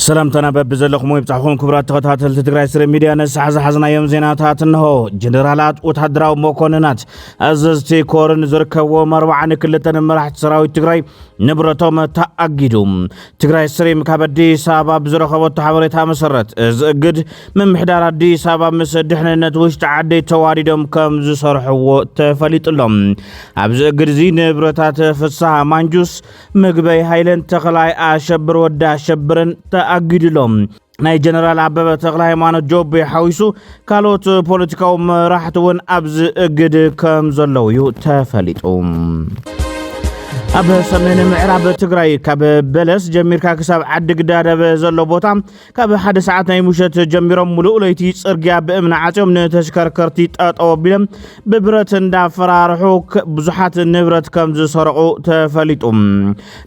ሰላምታና በብዘለኹም ይብጻሕኹም ክቡራት ተኸታተልቲ ትግራይ ስሪ ሚድያ። ነሳሕ ዝሓዝናዮም ዜናታት እንሆ። ጀነራላት፣ ወታደራዊ መኮንናት፣ ኣዘዝቲ ኮርን ዝርከብዎም ኣርብዓ ንክልተን መራሕቲ ሰራዊት ትግራይ ንብረቶም ተኣጊዱ። ትግራይ ስሪም ካብ ኣዲስ ኣበባ ብዝረኸበቶ ሓበሬታ መሰረት፣ እዚ እግድ ምምሕዳር ኣዲስ ኣበባ ምስ ድሕንነት ውሽጢ ዓዲ ተዋዲዶም ከም ዝሰርሕዎ ተፈሊጡ ኣሎ። ኣብዚ እግድ እዚ ንብረታት ፍስሃ ማንጁስ፣ ምግበይ ሃይለን ተኽላይ ኣሸብር ወዲ ኣሸብርን ተኣጊዱ ኣሎ። ናይ ጀነራል ኣበበ ተኽለ ሃይማኖት ጆቤ ሓዊሱ ካልኦት ፖለቲካዊ መራሕቲ እውን ኣብዚ እግድ ከም ዘለዉ እዩ ተፈሊጡ። ኣብ ሰሜን ምዕራብ ትግራይ ካብ በለስ ጀሚርካ ክሳብ ዓዲ ግዳደብ ዘሎ ቦታ ካብ ሓደ ሰዓት ናይ ምሸት ጀሚሮም ሙሉእ ለይቲ ጽርግያ ብእምኒ ዓጽዮም ንተሽከርከርቲ ጠጠው ኣቢሎም ብብረት እንዳፈራርሑ ክ-፣ ብዙሓት ንብረት ከም ዝሰረቑ ተፈሊጡ።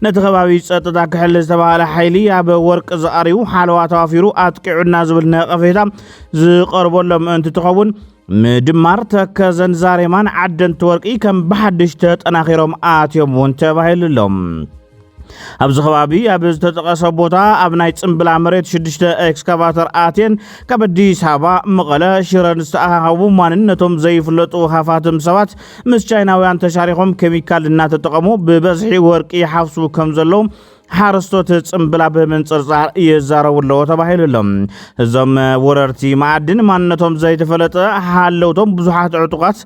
ነቲ ከባቢ ጸጥታ ክሕል ዝተባህለ ሓይሊ ኣብ ወርቂ ዝኣርዩ ሓለዋ ተዋፊሩ ኣጥቂዑና ዝብል ነቐፌታ ዝቐርበሎም እንትትኸውን፣ ምድማር ተከዘን ዛሬማን ዓደንቲ ወርቂ ከም ብሓድሽ ተጠናኺሮም ኣትዮም እውን ተባሂሉ ኣሎ። ኣብዚ ከባቢ ኣብ ዝተጠቐሰ ቦታ ኣብ ናይ ጽምብላ መሬት ሽዱሽተ ኤክስካቫተር ኣትየን ካብ ኣዲስ ኣበባ፣ መቐለ፣ ሽረን ዝተኣኻኸቡ ማንነቶም ዘይፍለጡ ሃፋትም ሰባት ምስ ቻይናውያን ተሻሪኾም ኬሚካል እናተጠቐሙ ብበዝሒ ወርቂ ይሓፍሱ ከም ዘለዉ ሓረስቶት ጽምብላ ብምንጽርጻር ይዛረቡ ኣለዉ ተባሂሉ ኣሎ። እዞም ወረርቲ መዓድን ማንነቶም ዘይተፈለጠ ሃለውቶም ብዙሓት ዕጡቓት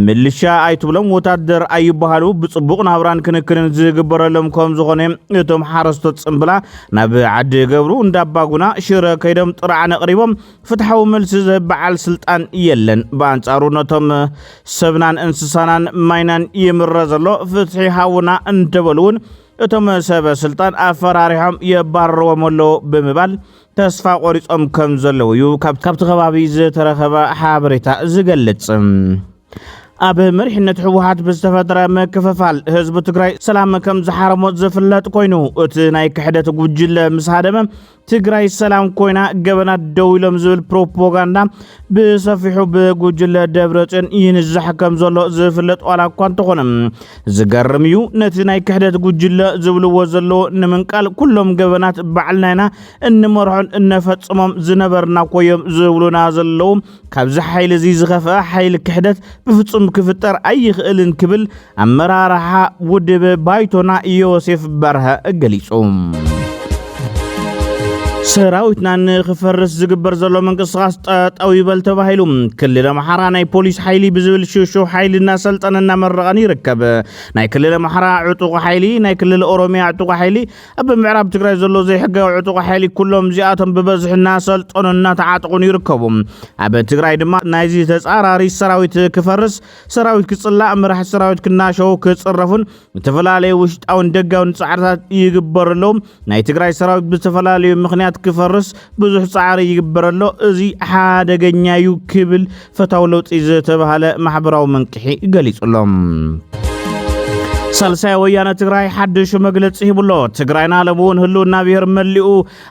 ምልሻ ኣይትብሎም፣ ወታደር ኣይበሃሉ፣ ብጽቡቕ ናብራን ክንክንን ዝግበረሎም ከም ዝኾነ እቶም ሓረስቶት ጽምብላ ናብ ዓዲ ገብሩ እንዳባጉና ሽረ ከይዶም ጥርዓን ኣቕሪቦም፣ ፍትሓዊ መልሲ ዝህብ በዓል ስልጣን የለን። ብኣንጻሩ ነቶም ሰብናን እንስሳናን ማይናን ይምረ ዘሎ ፍትሒ ሃቡና እንተበሉ እውን እቶም ሰበ ስልጣን ኣፈራሪሖም የባርርዎም ኣለዉ ብምባል ተስፋ ቆሪጾም ከም ዘለዉ እዩ ካብ-፣ ካብቲ ከባቢ ዝተረኸበ ሓበሬታ ዝገልጽ። ኣብ መሪሕነት ህወሓት ብዝተፈጠረ ምክፍፋል ህዝቢ ትግራይ ሰላም ከም ዝሓረሞ ዝፍለጥ ኮይኑ፣ እቲ ናይ ክሕደት ጉጅለ ምስ ሃደመ ትግራይ ሰላም ኮይና ገበናት ደው ኢሎም ዝብል ፕሮፓጋንዳ ብሰፊሑ ብጉጅለ ደብረጽዮን ይንዛሕ ከም ዘሎ ዝፍለጥ ዋላ እኳ እንተኾነ፣ ዝገርም እዩ። ነቲ ናይ ክሕደት ጉጅለ ዝብልዎ ዘለዉ ንምንቃል ኩሎም ገበናት ባዕልና ኢና እንመርሖን እነፈጽሞም ዝነበርና እኮ እዮም ዝብሉና ዘለዉ። ካብዚ ሓይሊ እዚ ዝኸፍአ ሓይሊ ክሕደት ብፍጹም ክፍጠር ኣይኽእልን ክብል ኣመራርሓ ውድብ ባይቶና ዮሴፍ በርሀ ገሊጹ። ሰራዊትና ንኽፈርስ ዝግበር ዘሎ ምንቅስቓስ ጠጠው ይበል ተባሂሉ። ክልል ኣምሓራ ናይ ፖሊስ ሓይሊ ብዝብል ሽሹ ሓይሊ እናሰልጠነ እናመረቐን ይርከብ። ናይ ክልል ኣምሓራ ዕጡቕ ሓይሊ፣ ናይ ክልል ኦሮሚያ ዕጡቕ ሓይሊ፣ ኣብ ምዕራብ ትግራይ ዘሎ ዘይሕጋዊ ዕጡቕ ሓይሊ ኩሎም እዚኣቶም ብበዝሒ እናሰልጠኑ እናተዓጠቑን ይርከቡ። ኣብ ትግራይ ድማ ናይዚ ተጻራሪ ሰራዊት ክፈርስ፣ ሰራዊት ክጽላእ፣ መራሕቲ ሰራዊት ክናሸው ክጽረፉን ዝተፈላለዩ ውሽጣውን ደጋውን ጻዕርታት ይግበሩ ኣለዉ። ናይ ትግራይ ሰራዊት ብዝተፈላለዩ ምኽንያት ክፈርስ ብዙሕ ጻዕሪ ይግበር ኣሎ። እዚ ሓደገኛ እዩ ክብል ፈታዊ ለውጢ ዝተባህለ ማሕበራዊ መንቅሒ ገሊጹ ኣሎ። ሳልሳይ ወያነ ትግራይ ሓድሽ መግለጺ ሂቡ ኣሎ። ትግራይና ሎሚ እውን ህልውና ብሔር መሊኡ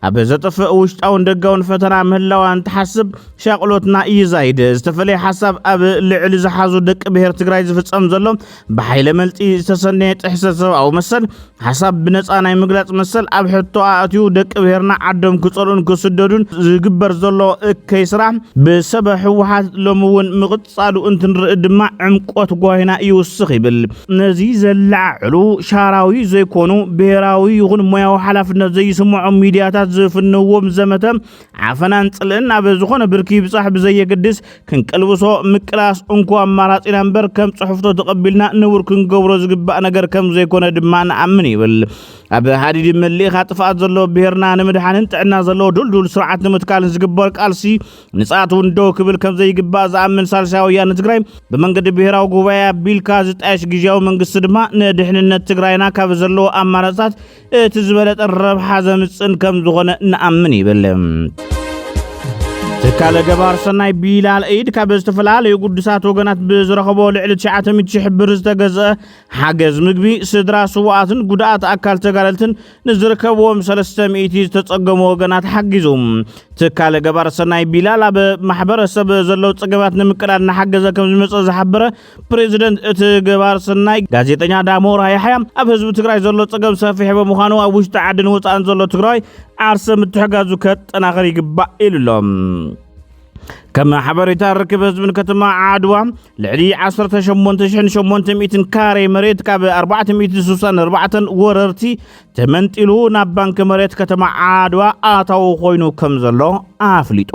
ኣብ ዘጥፍእ ውሽጣውን ደጋውን ፈተና ምህላዋ እንትሓስብ ሻቕሎትና ይዛይድ። ዝተፈለየ ሓሳብ ኣብ ልዕሊ ዝሓዙ ደቂ ብሔር ትግራይ ዝፍጸም ዘሎ ብሓይለ መልጢ ዝተሰነየ ጥሕሰት ሰብኣዊ መሰል፣ ሓሳብ ብነጻ ናይ ምግላጽ መሰል፣ ኣብ ሕቶ ኣእትዩ ደቂ ብሔርና ዓዶም ክጸልኡን ክስደዱን ዝግበር ዘሎ እከይ ስራሕ ብሰበ ህወሓት ሎሚ እውን ምቕጻሉ እንትንርኢ ድማ ዕምቆት ጓሂና ይውስኽ ይብል። ነዚ ዘለዓዕሉ ሻራዊ ዘይኮኑ ብሔራዊ ይኹን ሞያዊ ሓላፍነት ዘይስምዖም ሚድያታት ዝፍንዎም ዘመተ ዓፈናን ጽልእን ኣብ ዝኾነ ብርኪ ይብጻሕ ብዘየገድስ ክንቅልብሶ ምቅላስ እንኮ ኣማራጺና እምበር ከም ጽሑፍቶ ተቐቢልና ንቡር ክንገብሮ ዝግባእ ነገር ከም ዘይኮነ ድማ ንኣምን ይብል። ኣብ ሃዲድ መሊእኻ ጥፍኣት ዘለዎ ብሔርና ንምድሓንን ጥዕና ዘለዎ ድልዱል ስርዓት ንምትካልን ዝግበር ቃልሲ ንጽኣት እውን ደው ክብል ከም ዘይግባእ ዝኣምን ሳልሳይ ወያነ ትግራይ ብመንገዲ ብሔራዊ ጉባኤ ኣቢልካ ዝጣየሽ ግዝያዊ መንግስቲ ድማ ንድሕንነት ትግራይና ካብ ዘለዎ ኣማራጽታት እቲ ዝበለጠ ረብሓ ዘምጽእን ከም ዝኾነ ንኣምን ይብል። ትካል ገባር ሰናይ ቢላል ኢድ ካብ ዝተፈላለዩ ግዱሳት ወገናት ብዝረኸቦ ልዕሊ ትሽዓተ ሚእቲ ሺሕ ብር ዝተገዝአ ሓገዝ ምግቢ ስድራ ስውኣትን ጉድኣት ኣካል ተጋደልትን ንዝርከብዎም ሰለስተ ሚእቲ ዝተጸገሙ ወገናት ሓጊዙ። ትካል ገባር ሰናይ ቢላል ኣብ ማሕበረሰብ ዘለዉ ጸገማት ንምቅላል እናሓገዘ ከም ዝመጸ ዝሓበረ ፕሬዚደንት እቲ ገባር ሰናይ ጋዜጠኛ ዳሞራ ያሕያ፣ ኣብ ህዝቢ ትግራይ ዘሎ ጸገም ሰፊሕ ብምዃኑ ኣብ ውሽጢ ዓድን ወጻእን ዘሎ ትግራይ ዓርሰ ምትሕጋዙ ከጠናኸር ይግባእ ኢሉ ኣሎ። ከም ሓበሬታ ርክብ ህዝብን ከተማ ዓድዋ፣ ልዕሊ ዓሰርተ ሸሞንተ ሽሕን ሸሞንተ ሚእትን ካሬ መሬት ካብ ኣርባዕተ ሚእቲ ስሳን ኣርባዕተን ወረርቲ ተመንጢሉ ናብ ባንክ መሬት ከተማ ዓድዋ ኣታዊ ኮይኑ ከም ዘሎ ኣፍሊጡ።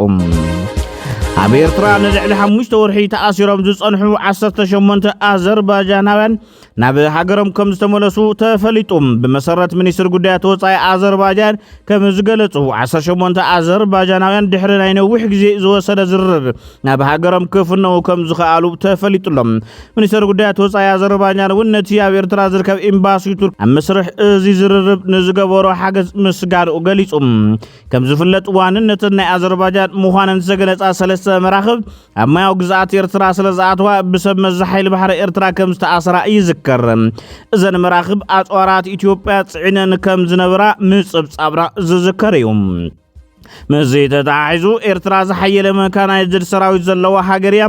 ኣብ ኤርትራ ንልዕሊ ሓሙሽተ ወርሒ ተኣሲሮም ዝጸንሑ ዓሰርተ ሸሞንተ ኣዘርባጃናውያን ናብ ሃገሮም ከም ዝተመለሱ ተፈሊጡ። ብመሰረት ሚኒስትር ጉዳያት ወጻኢ ኣዘርባጃን ከም ዝገለጹ፣ ዓሰርተ ሸሞንተ ኣዘርባጃናውያን ድሕሪ ናይ ነዊሕ ግዜ ዝወሰደ ዝርርብ ናብ ሃገሮም ክፍነዉ ከም ዝኸኣሉ ተፈሊጡሎም። ሚኒስትር ጉዳያት ወጻኢ ኣዘርባጃን እውን ነቲ ኣብ ኤርትራ ዝርከብ ኤምባሲ ቱርክ ኣብ መስርሕ እዚ ዝርርብ ንዝገበሮ ሓገዝ ምስጋንኡ ገሊጹ። ከም ዝፍለጥ ዋንነተን ናይ ኣዘርባጃን ምዃነን ዝተገለጻ ሰለስተ መራኽብ ኣብ ማያዊ ግዝኣት ኤርትራ ስለ ዝኣተዋ ብሰብ መዚ ሓይሊ ባሕሪ ኤርትራ ከም ዝተኣስራ ይዝከር። እዘን መራኽብ ኣጽዋራት ኢትዮጵያ ጽዒነን ከም ዝነበራ ምጽብጻብና ዝዝከር እዩ። ምስዚ ተተሓሒዙ ኤርትራ ዝሓየለ መካናይዝድ ሰራዊት ዘለዋ ሃገር እያ።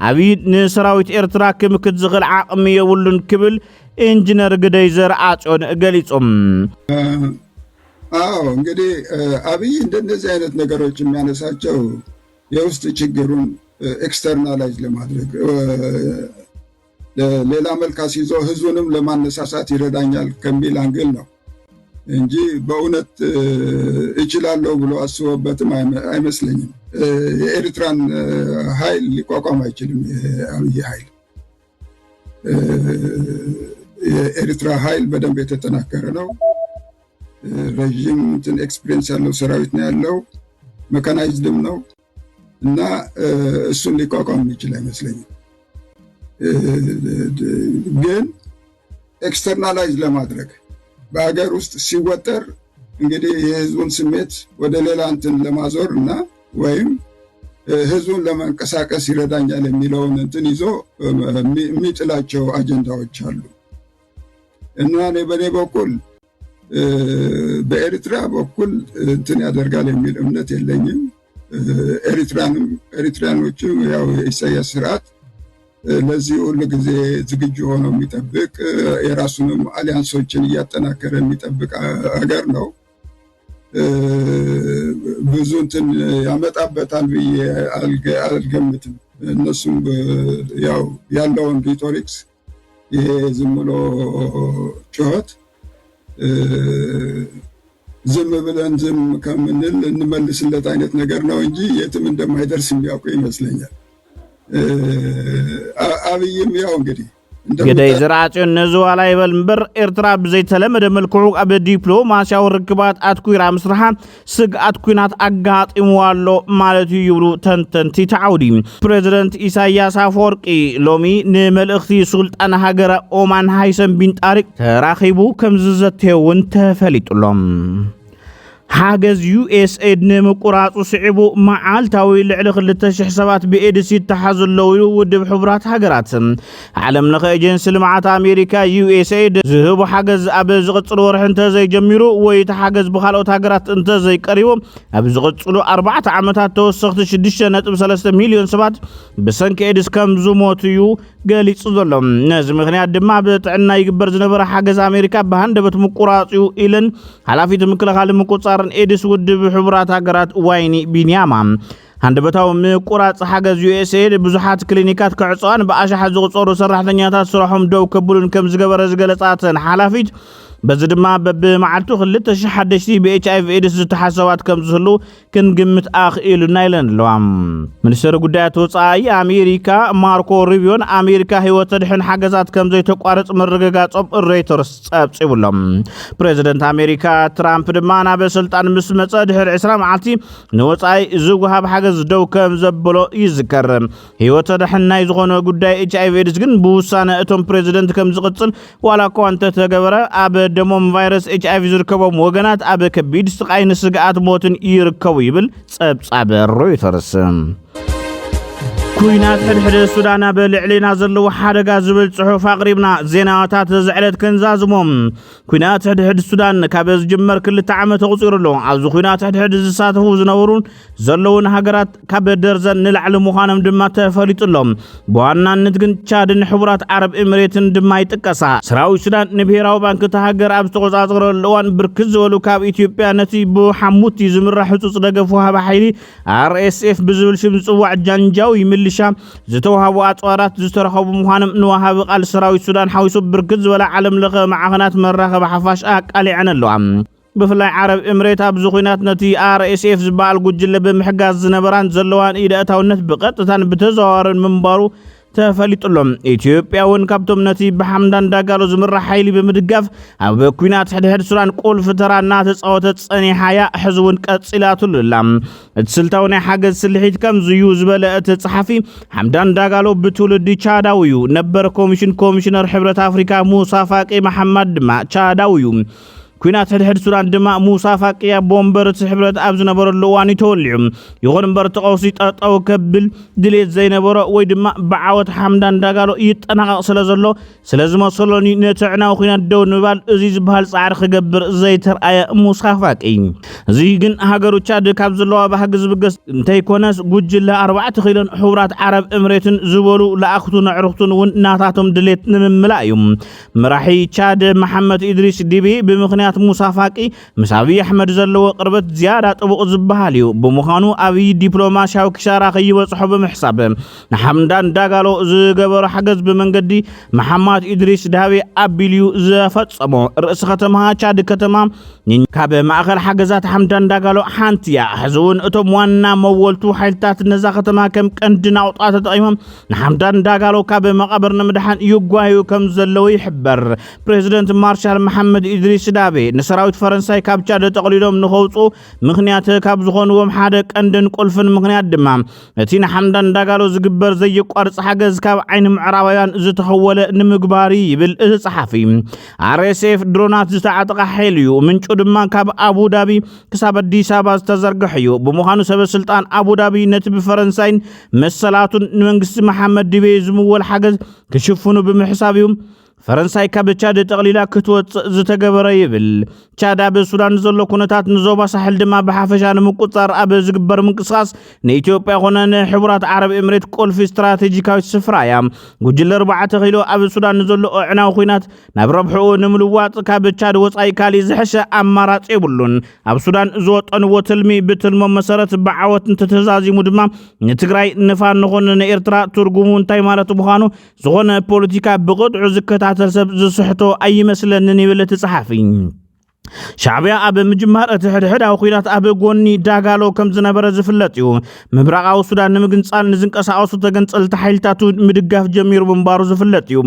ኣብይ ንሰራዊት ኤርትራ ክምክት ዝኽእል ዓቕሚ የብሉን ክብል ኢንጂነር ግደይ ዘርኣጽዮን ገሊጾም። አዎ እንግዲህ አብይ እንደነዚህ አይነት ነገሮች የሚያነሳቸው የውስጥ ችግሩን ኤክስተርናላይዝ ለማድረግ ሌላ መልክ አስይዞ ህዝቡንም ለማነሳሳት ይረዳኛል ከሚል አንግል ነው እንጂ በእውነት እችላለሁ ብሎ አስቦበትም አይመስለኝም። የኤርትራን ኃይል ሊቋቋም አይችልም። አብይ ኃይል የኤርትራ ኃይል በደንብ የተጠናከረ ነው። ረዥም እንትን ኤክስፒሪየንስ ያለው ሰራዊት ነው ያለው። መካናይዝድም ነው እና እሱን ሊቋቋም የሚችል አይመስለኝም። ግን ኤክስተርናላይዝ ለማድረግ በሀገር ውስጥ ሲወጠር እንግዲህ የህዝቡን ስሜት ወደ ሌላ እንትን ለማዞር እና ወይም ህዝቡን ለማንቀሳቀስ ይረዳኛል የሚለውን እንትን ይዞ የሚጥላቸው አጀንዳዎች አሉ እና እኔ በእኔ በኩል በኤርትራ በኩል እንትን ያደርጋል የሚል እምነት የለኝም። ኤሪትራንም ኤሪትራኖችም ያው የኢሳያስ ስርዓት ለዚህ ሁሉ ጊዜ ዝግጁ ሆኖ የሚጠብቅ የራሱንም አሊያንሶችን እያጠናከረ የሚጠብቅ ሀገር ነው። ብዙ እንትን ያመጣበታል ብዬ አልገምትም። እነሱም ያው ያለውን ሪቶሪክስ ይሄ ዝም ብሎ ጩኸት ዝም ብለን ዝም ከምንል እንመልስለት አይነት ነገር ነው እንጂ የትም እንደማይደርስ የሚያውቁ ይመስለኛል። አብይም ያው እንግዲህ ግደይ ዘርኣጽዮን ነዚ ዋላ ይበል እምበር ኤርትራ ብዘይተለመደ መልክዑ ኣብ ዲፕሎማስያዊ ርክባት ኣትኩራ ምስርሓ ስግኣት ኲናት ኣጋጢምዋ ኣሎ ማለት እዩ ይብሉ ተንተንቲ ተዓውዲ። ፕሬዚደንት ኢሳያስ ኣፈወርቂ ሎሚ ንመልእኽቲ ሱልጣን ሃገረ ኦማን ሃይሰም ቢን ጣሪቅ ተራኺቡ ከም ዝዘተየ እውን ተፈሊጡሎም። ሓገዝ ዩኤስኤድ ንምቁራፁ ስዒቡ መዓልታዊ ልዕሊ ክልተ ሽሕ ሰባት ብኤድስ ይተሓዙ ኣለዉ ኢሉ ውድብ ሕቡራት ሃገራት። ዓለም ለኸ ኤጀንሲ ልምዓት ኣሜሪካ ዩኤስኤድ ዝህቡ ሓገዝ ኣብ ዝቕፅል ወርሒ እንተዘይጀሚሩ ወይ እቲ ሓገዝ ብካልኦት ሃገራት እንተዘይቀሪቡ ኣብ ዝቕፅሉ ኣርባዕተ ዓመታት ተወሰኽቲ ሽዱሽተ ነጥቢ ሰለስተ ሚልዮን ሰባት ብሰንኪ ኤድስ ከም ዝሞቱ እዩ ገሊፁ ዘሎ። ነዚ ምኽንያት ድማ ብጥዕና ይግበር ዝነበረ ሓገዝ ኣሜሪካ ብሃንደበት ምቁራፅ እዩ ኢለን ሓላፊት ምክልኻል ምቁፃርን ኤድስ ውድብ ሕቡራት ሃገራት ዋይኒ ቢንያማ። ሃንደበታዊ ምቁራፅ ሓገዝ ዩኤስኤድ ብዙሓት ክሊኒካት ክዕፀዋን ብኣሻሓት ዝቁፀሩ ሰራሕተኛታት ስራሖም ደው ከብሉን ከም ዝገበረ ዝገለፃ እተን ሓላፊት በዚ ድማ በብመዓልቱ ክልተ ሽሕ ሓደሽቲ ብኤች ኣይቪ ኤድስ ዝተሓሰባት ከም ዝህሉ ክንግምት ኣኽኢሉና ኢለን ኣለዋ። ሚኒስትር ጉዳያት ወፃኢ ኣሜሪካ ማርኮ ሩቢዮን ኣሜሪካ ህይወት ተድሕን ሓገዛት ከም ዘይተቋርፅ ምርግጋፆም ሬተርስ ፀብፂቡሎም። ፕሬዚደንት ኣሜሪካ ትራምፕ ድማ ናብ ስልጣን ምስ መፀ ድሕሪ ዕስራ መዓልቲ ንወፃኢ ዝወሃብ ሓገዝ ደው ከም ዘበሎ ይዝከር። ህይወት ተድሕን ናይ ዝኾነ ጉዳይ ኤች ኣይቪ ኤድስ ግን ብውሳነ እቶም ፕሬዚደንት ከም ዝቕፅል ዋላ እኳ እንተተገበረ ኣብ ደሞም ቫይረስ ኤች ኣይቪ ዝርከቦም ወገናት ኣብ ከቢድ ስቃይን ስግኣት ሞትን ይርከቡ ይብል ፀብፃብ ሮይተርስ። ኩናት ሕድሕድ ሱዳን ኣብ ልዕሌና ዘለዎ ሓደጋ ዝብል ጽሑፍ ኣቕሪብና። ዜናታት ዘዕለት ክንዛዝሞም። ኩናት ሕድሕድ ሱዳን ካብ ዝጅመር ክልተ ዓመት ኣቑጺሩ ኣሎ። ኣብዚ ኩናት ሕድሕድ ዝሳተፉ ዝነበሩን ዘለውን ሃገራት ካብ ደርዘን ንላዕሊ ምዃኖም ድማ ተፈሊጡ ኣሎ። ብዋናነት ግን ቻድን ሕቡራት ዓረብ ኤምሬትን ድማ ይጥቀሳ። ሰራዊት ሱዳን ንብሄራዊ ባንክ እታ ሃገር ኣብ ዝተቆጻጸረሉ እዋን ብርክት ዝበሉ ካብ ኢትዮጵያ ነቲ ብሓሙቲ ዝምራሕ ህጹጽ ደገፍ ወሃቢ ሓይሊ ኣር ኤስ ኤፍ ብዝብል ሽም ዝጽዋዕ ጃንጃዊ ምልሻ ዝተዋህቡ ኣጽዋራት ዝተረኸቡ ምዃኖም ንወሃቢ ቃል ሰራዊት ሱዳን ሓዊሱ ብርክት ዝበላ ዓለም ለኸ ማዕኸናት መራኸቢ ሓፋሽ ኣቃሊዐን ኣለዋ። ብፍላይ ዓረብ ኤምሬት ኣብዚ ኹናት ነቲ ኣር ኤስ ኤፍ ዝበሃል ጉጅለ ብምሕጋዝ ዝነበራን ዘለዋን ኢደእታውነት ብቐጥታን ብተዘዋዋርን ምንባሩ ተፈሊጡ ኣሎ። ኢትዮጵያ እውን ካብቶም ነቲ ብሓምዳን ዳጋሎ ዝምራሕ ሓይሊ ብምድጋፍ ኣብ ኩናት ሕድሕድ ሱዳን ቁልፊ ተራ እናተጻወተት ጸኒሓ እያ፣ ሕዚ እውን ቀጺላትሉ ኣላ። እቲ ስልታዊ ናይ ሓገዝ ስልሒት ከምዚ እዩ ዝበለ እቲ ጸሓፊ፣ ሓምዳን ዳጋሎ ብትውልዲ ቻዳዊ እዩ። ነበር ኮሚሽን ኮሚሽነር ሕብረት ኣፍሪካ ሙሳ ፋቂ መሓማድ ድማ ቻዳዊ እዩ። ኩናት ሕድሕድ ሱዳን ድማ ሙሳ ፋቂ ኣቦ ወንበር እቲ ሕብረት ኣብ ዝነበረሉ እዋን እዩ ተወሊዑ። ይኹን እምበር እቲ ቀውሲ ጠጠው ከብል ድሌት ዘይነበሮ ወይ ድማ ብዓወት ሓምዳን ዳጋሎ ይጠናቐቕ ስለ ዘሎ፣ ስለ ዝመሰሎኒ ነቲ ኣዕናዊ ኩናት ደው ንምባል እዚ ዝበሃል ጻዕሪ ክገብር ዘይተርኣየ ሙሳ ፋቂ። እዚ ግን ሃገሩ ቻድ ካብ ዘለዋ ባህጊ ዝብገስ እንተይኮነስ፣ ጉጅለ ኣርባዕተ ኪሎን ሕቡራት ዓረብ ኤምሬትን ዝበሉ ለኣኽቱን ኣዕሩኽቱን እውን ናታቶም ድሌት ንምምላእ እዩ። መራሒ ቻድ መሓመድ ኢድሪስ ዲቢ ብምኽንያት ሙሳ ፋቂ ምስ ኣብይ ኣሕመድ ዘለዎ ቅርበት ዝያዳ ጥቡቕ ዝበሃል እዩ። ብምዃኑ ኣብይ ዲፕሎማስያዊ ክሳራ ከይበጽሖ ብምሕሳብ ንሓምዳን ዳጋሎ ዝገበሮ ሓገዝ ብመንገዲ መሓማድ ኢድሪስ ዳቤ ኣቢሉ እዩ ዘፈጸሞ። ርእሲ ከተማ ቻድ ከተማ ኒን ካብ ማእኸል ሓገዛት ሓምዳን ዳጋሎ ሓንቲ እያ። ሕዚ እውን እቶም ዋና መወልቱ ሓይልታት ነዛ ከተማ ከም ቀንዲ ናቑጣ ተጠቒሞም ንሓምዳን ዳጋሎ ካብ መቓብር ንምድሓን ይጓዩ ከም ዘለዉ ይሕበር። ፕሬዚደንት ማርሻል መሓመድ ኢድሪስ ዳቤ ንሰራዊት ፈረንሳይ ካብ ቻድ ጠቕሊሎም ንኸውፅኡ ምኽንያት ካብ ዝኾንዎም ሓደ ቀንድን ቁልፍን ምኽንያት ድማ እቲ ንሓምዳን ዳጋሎ ዝግበር ዘየቋርጽ ሓገዝ ካብ ዓይኒ ምዕራባውያን ዝተኸወለ ንምግባር እዩ ይብል እቲ ጸሓፊ። ኣር ኤስ ኤፍ ድሮናት ዝተዓጠቐ ሓይሊ እዩ። ምንጩ ድማ ካብ ኣቡዳቢ ክሳብ ኣዲስ ኣበባ ዝተዘርግሐ እዩ። ብምዃኑ ሰበ ስልጣን ኣቡዳቢ ነቲ ብፈረንሳይን መሰላቱን ንመንግስቲ መሓመድ ድቤ ዝምወል ሓገዝ ክሽፍኑ ብምሕሳብ እዩ ፈረንሳይ ካብ ቻድ ጠቕሊላ ክትወጽእ ዝተገበረ ይብል። ቻድ ኣብ ሱዳን ዘሎ ኩነታት ንዞባ ሳሕል ድማ ብሓፈሻ ንምቁጽጻር ኣብ ዝግበር ምንቅስቓስ ንኢትዮጵያ ኮነ ንሕቡራት ዓረብ ኤምሬት ቁልፊ ስትራቴጂካዊት ስፍራ እያ። ጉጅለ ኣርባዕተ ኪሎ ኣብ ሱዳን ንዘሎ ኣዕናዊ ኩናት ናብ ረብሕኡ ንምልዋጥ ካብ ቻድ ወጻኢ ካሊእ ዝሕሸ ኣማራጺ የብሉን። ኣብ ሱዳን ዝወጠንዎ ትልሚ ብትልሞም መሰረት ብዓወት እንተተዛዚሙ ድማ ንትግራይ ንፋኖ ኮነ ንኤርትራ ትርጉሙ እንታይ ማለት ምዃኑ ዝኾነ ፖለቲካ ብቕጥዑ ዝከታተል ሰብ ዝስሕቶ ኣይመስለንን ይብል እቲ ጸሓፊ። ሻዕብያ ኣብ ምጅማር እቲ ሕድሕዳዊ ኩናት ኣብ ጎኒ ዳጋሎ ከም ዝነበረ ዝፍለጥ እዩ። ምብራቓዊ ሱዳን ንምግንጻል ንዝንቀሳቐሱ ተገንጸልቲ ሓይልታት እውን ምድጋፍ ጀሚሩ ምንባሩ ዝፍለጥ እዩ።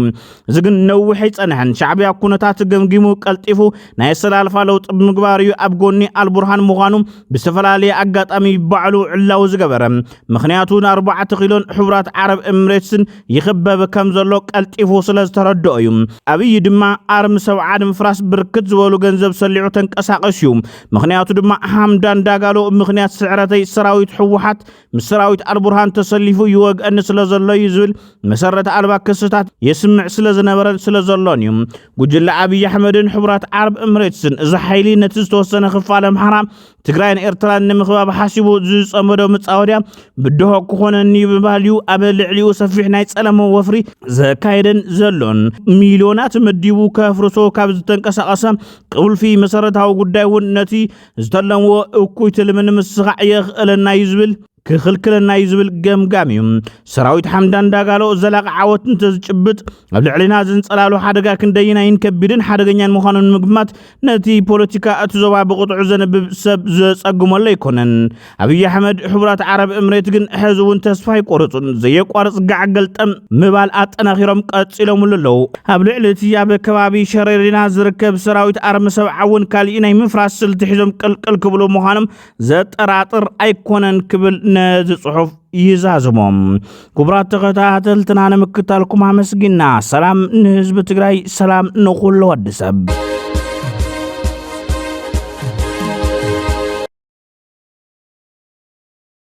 እዚ ግን ነዊሕ ኣይጸንሐን። ሻዕብያ ኩነታት ገምጊሙ ቀልጢፉ ናይ ኣሰላልፋ ለውጢ ብምግባር እዩ ኣብ ጎኒ ኣልቡርሃን ምዃኑ ብዝተፈላለየ ኣጋጣሚ ባዕሉ ዕላዊ ዝገበረ። ምኽንያቱ ንኣርባዕተ ኪሎን ሕቡራት ዓረብ ኤምሬትስን ይኽበብ ከም ዘሎ ቀልጢፉ ስለ ዝተረድኦ እዩ። ኣብይ ድማ ኣርሚ ሰብዓ ንምፍራስ ብርክት ዝበሉ ገንዘብ ሰሊዑ ተንቀሳቐስ እዩ። ምኽንያቱ ድማ ሓምዳን ዳጋሎ ምኽንያት ስዕረተይ ሰራዊት ህወሓት ምስ ሰራዊት ኣልቡርሃን ተሰሊፉ ይወግአኒ ስለ ዘሎ እዩ ዝብል መሰረት ኣልባ ክስታት የስምዕ ስለ ዝነበረን ስለ ዘሎን እዩ። ጉጅለ ኣብይ ኣሕመድን ሕቡራት ዓረብ ኤምሬትስን እዚ ሓይሊ ነቲ ዝተወሰነ ክፋል ኣምሓራ ትግራይን ኤርትራን ንምኽባብ ሓሲቡ ዝጸመዶ መጻወድያ ብድሆ ክኾነኒ ብምባል እዩ ኣብ ልዕሊኡ ሰፊሕ ናይ ጸለመ ወፍሪ ዘካየደን ዘሎን። ሚልዮናት መዲቡ ከፍርሶ ካብ ዝተንቀሳቐሰ ቁልፊ መሰረታዊ ጉዳይ እውን ነቲ ዝተለምዎ እኩይ ትልሚ ንምስኻዕ የኽእለና እዩ ዝብል ክኽልክለና እዩ ዝብል ገምጋም እዩ። ሰራዊት ሓምዳን ዳጋሎ ዘላቂ ዓወት እንተዝጭብጥ ኣብ ልዕሊና ዘንጸላሉ ሓደጋ ክንደይናይን ከቢድን ሓደገኛን ምዃኑ ንምግማት ነቲ ፖለቲካ እቲ ዞባ ብቕጥዑ ዘንብብ ሰብ ዘጸግመሉ ኣይኮነን። ኣብይ ኣሕመድ ሕቡራት ዓረብ እምሬት ግን ሕዚ እውን ተስፋ ኣይቆረጹን። ዘየቋርጽ ጋዕ ገልጠም ምባል ኣጠናኺሮም ቀጺሎምሉ ኣለዉ። ኣብ ልዕሊ እቲ ኣብ ከባቢ ሸረሪና ዝርከብ ሰራዊት ኣርሚ ሰብዓ እውን ካሊእ ናይ ምፍራስ ስልቲ ሒዞም ቅልቅል ክብሉ ምዃኖም ዘጠራጥር ኣይኮነን ክብል ነዚ ጽሑፍ ይዛዝሞም። ክቡራት ተኸታተልትና ንምክታልኩም ኣመስጊና። ሰላም ንህዝቢ ትግራይ፣ ሰላም ንኹሉ ወዲ ሰብ።